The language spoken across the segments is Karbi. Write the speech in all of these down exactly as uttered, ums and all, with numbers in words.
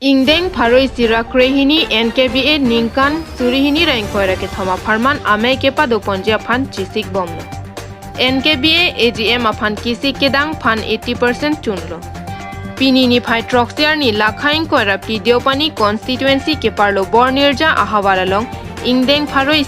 Ingdeng pharo isi ra krehini N K B A ningkan suri hini ra ingkoi ra kethom apharman amei kepadoponji aphan chesik bomlo. N K B A A G M aphan kesik kedang aphan eighty percent chunlo. Pini niphai throksi arni Lakha ingkoi ra phli Deopani constituency keparlo Bornirja ahavar along ingdeng pharo isi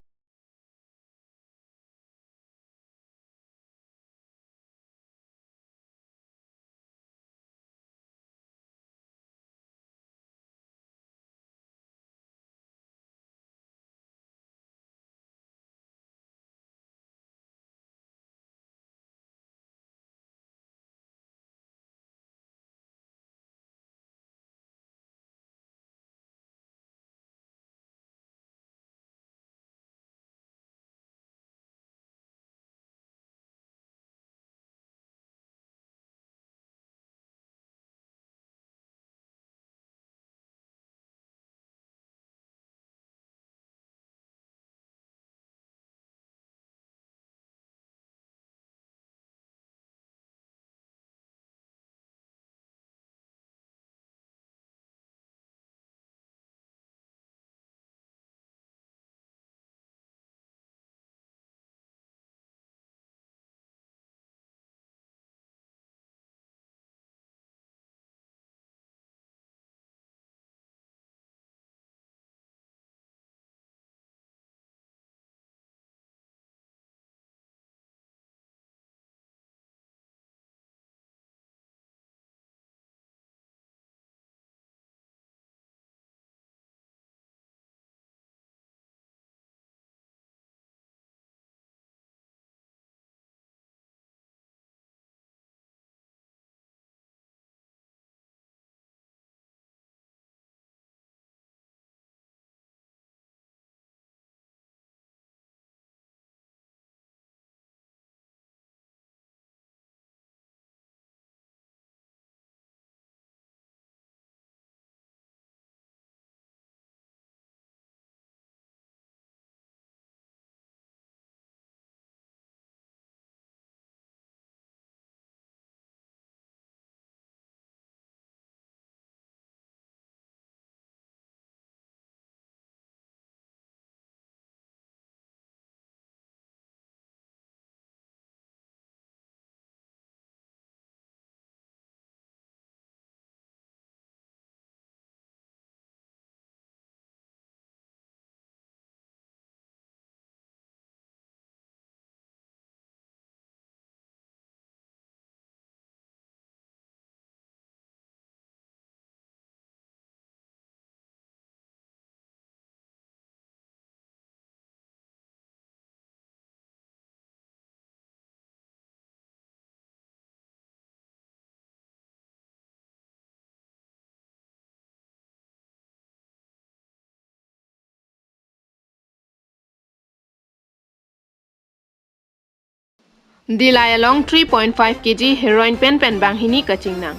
Dillai along three point five K G heroin pen pen banghini kachingnang.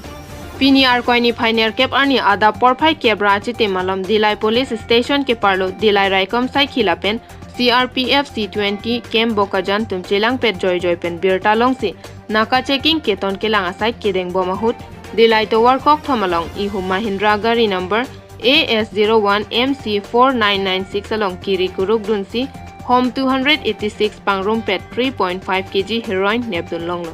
Pini Arkoi niphai nerkep arni adap porphai kep ra achiti malom Dillai Police Station keparlo Dillai Raikom Saikhi lapen C R P F C twenty camp Bokajan atum chelangpet joijoi pen birta longsi naka checking keton kelang asai kedeng bom ahut Dillai tovar kokthom along ihum Mahindra gari number A S zero one M C four nine nine six along kiri kuruk dunsi hom two hundred eighty-six pangrumpet three point five K G heroin nepdun longlo.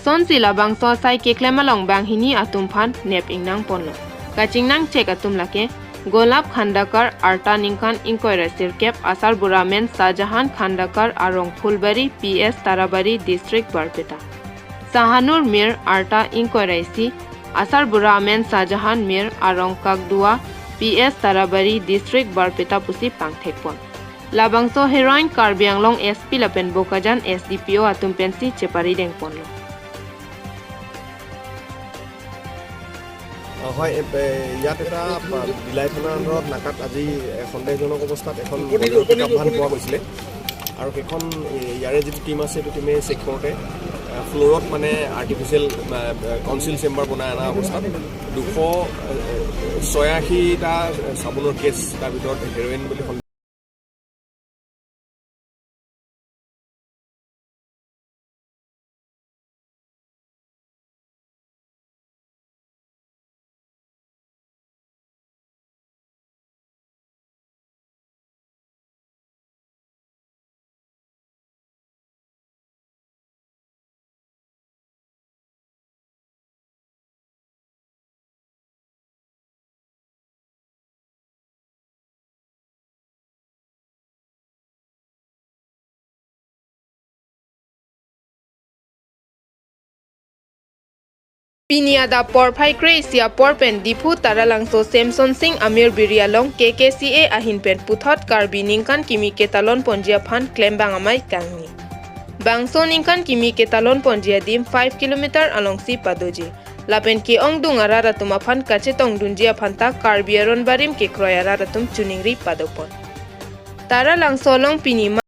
Sonsi labangso asai keklem along banghini atum aphan nep ingnang ponlo. Kachingnang chek atum lake Golap Khandakar, arta ningkan ingkoi ra sirkep, asarbura amen Shahjahan Khandakar, arong Phulbari, P S Tarabari, District Barpeta. Sahanur Mir, arta ingkoi ra isi, asarbura amen Shahjahan Mir, arong Kakdua, P S Tarabari, District Barpeta pusi pangthekpon. Labangso heroin Karbi Anglong S P lapen Bokajan S D P O atum pensi cheparidengponlo. অ, হয়, এ, এ, ইয়াত এটা, আ, বিলাই থানাৰ আণ্ডাৰত নাকাত আজি, এ, সন্দেহজনক অৱস্থাত এখন বলেৰ' পিকআপ ভান পোৱা গৈছিলে আৰু সেইখন, এ, ইয়াৰে যিটো টিম আছে, সেইটো টিমে চেক কৰোঁতে, আ, ফ্ল'ৰত মানে আৰ্টিফিচিয়েল, আ, আ, কনচিল চেম্বাৰ বনাই অনা অৱস্থাত দুশ, এ, এ, ছয়াশীটা চাবোনৰ কেছ, তাৰ ভিতৰত হেৰইন বুলি সন্দেহ Pini adap porphai kre-isi apor pen Diphu Taralangso Semson Sing Amir Biri along K K C A ahin pen puthot Karbi ningkan kimi ketalon ponji aphan klembang amei kangni. Bangso ningkan kimi ketalon ponji adim five kilometer alongsi padoji. Lapen ke-ongdung arat atum aphan kachetongdunji aphanta Karbi aron barim kekroi arat atum choningri padopon. Taralangso along pini